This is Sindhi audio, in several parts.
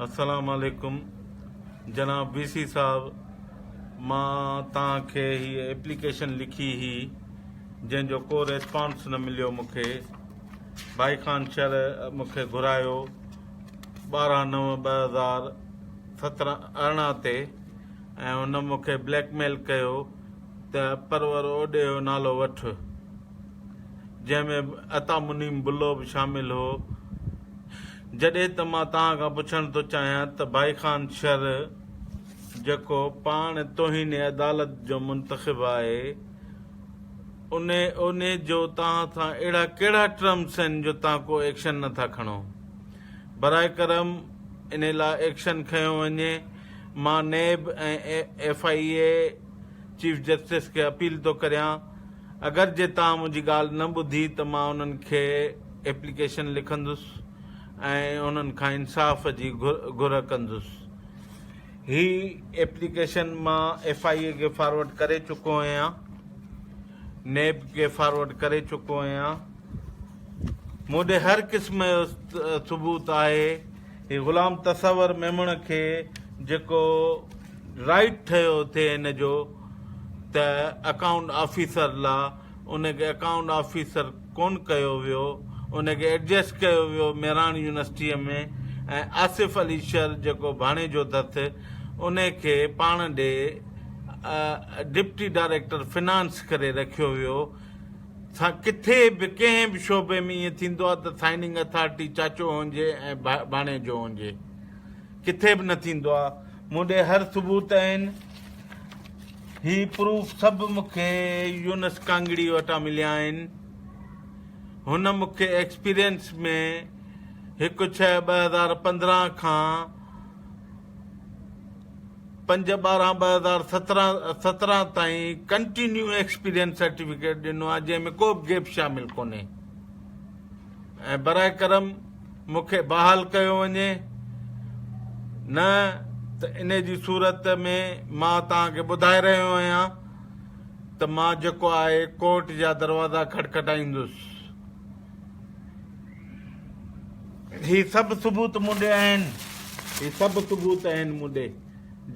السلام عليڪم جناب وي سي صاحب مان توهان کي هي ايپليڪيشن لکي هئي جنهن جو ڪو ريسپانس نه مليو مون کي ڀائي خان شر مون کي گهرايو 12 9 2017 18 تي ۽ هن مون کي بليڪ ميل ڪيو ته پرور اوڏي جو نالو وٺ جنهن ۾ عطا منيم بلو به شامل هو. جڏهن ته مان توهان کان پڇڻ ٿو چاهيان ته ڀائي خان شر جيڪو پاڻ توهين عدالت جو منتخب آهي انهي جو توهان سان اهڙا ڪهڙا ٽرمس آهن جو توهان ڪو ايڪشن نه ٿا کڻو. براء ڪرم انهي لاء ايڪشن کنيو وڃي. مان NAB ۽ F I A chief justice کي اپيل ٿو ڪريان اگر جي توهان منهنجي ڳالهه نه ٻڌي ته مان انهن کي ايپليڪيشن لکندس ۽ انهن کان انصاف جي گهر ڪندس. هي ايپليڪيشن مان ايف I اي کي فارورڊ ڪري چڪو آهيان، نيب کي فارورڊ ڪري چڪو آهيان. مون ڏي هر قسم جو ثبوت آهي. هي غلام تصور ميمڻ کي جيڪو رائيٽ ٺهيو ٿئي هن جو ته اڪائونٽ آفيسر لا ان کي اڪائونٽ آفيسر ڪون ڪيو ويو ان کي ايڊجسٽ ڪيو ويو مهراڻ يونيورسٽيء ۾ ۽ آصف علي شر جيڪو ڀاڻيجو ٿس ان کي پاڻ ڏي ڊپٽي ڊائريڪٽر فنانس ڪري رکيو ويو سا ڪٿي به ڪنهن به شعبي ۾ ائين ٿيندو آهي ته سائننگ اٿارٽي چاچو هجي ۽ ڀاڻيجو هجي ڪٿي به نه ٿيندو آهي مون ڏي هر ثبوت آهن هي پروف سڀ مون کي يونس ڪانگڙي وٽان مليا آهن هن مون کي ايڪسپيرينس ۾ 1 6 2015 کان 5 12 2017 تائين ڪنٽينيو ايڪسپيرينس سرٽيفڪيٽ ڏنو آهي جنهن ۾ ڪو به گيپ شامل ڪونهي ۽ براء ڪرم مون کي بحال ڪيو وڃي نه ته ان جي صورت ۾ مان توهان کي ٻڌائي رهيو آهيان ته مان جيڪو آهي ڪورٽ جا دروازا کٽکٽائيندس. هي سڀ ثبوت مون ڏي آهن. هي سڀ ثبوت آهن مون ڏي،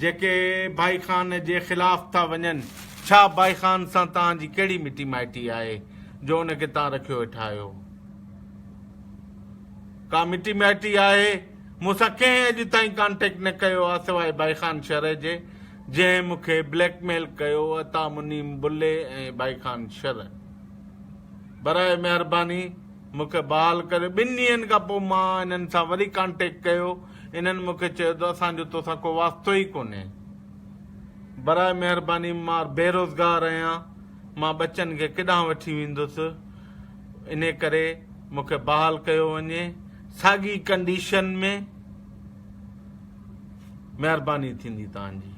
جيڪي ڀائي خان جي خلاف ٿا وڃن. ڇا ڀائي خان سان توهان جي ڪهڙي مٽي مائٽي آهي، جو ان کي توهان رکيو ويٺا آهيو؟ ڪا مٽي مائٽي آهي؟ مون سان ڪنهن اڄ تائين ڪانٽيڪٽ نه ڪيو آهي، سواء ڀائي خان شرح جي، جنهن مون کي بليڪ ميل ڪيو، عطا منيم بلي ۽ ڀائي خان شرح. براء مهرباني مون کي بحال ڪريو. ٻن ڏينهن کان پوء مان انهن سان وري ڪانٽيڪٽ ڪيو. انهن مون کي چيو ته اسان جو توسان ڪو واسطو ئي ڪونهي. براء مهرباني مان بيروزگار آهيان. مان ٻچن کي ڪيڏانهن وٺي ويندس. انهي ڪري مون کي بحال ڪيو وڃي. ساڳي ڪنڊيشن ۾ مهرباني ٿيندي توهان جي.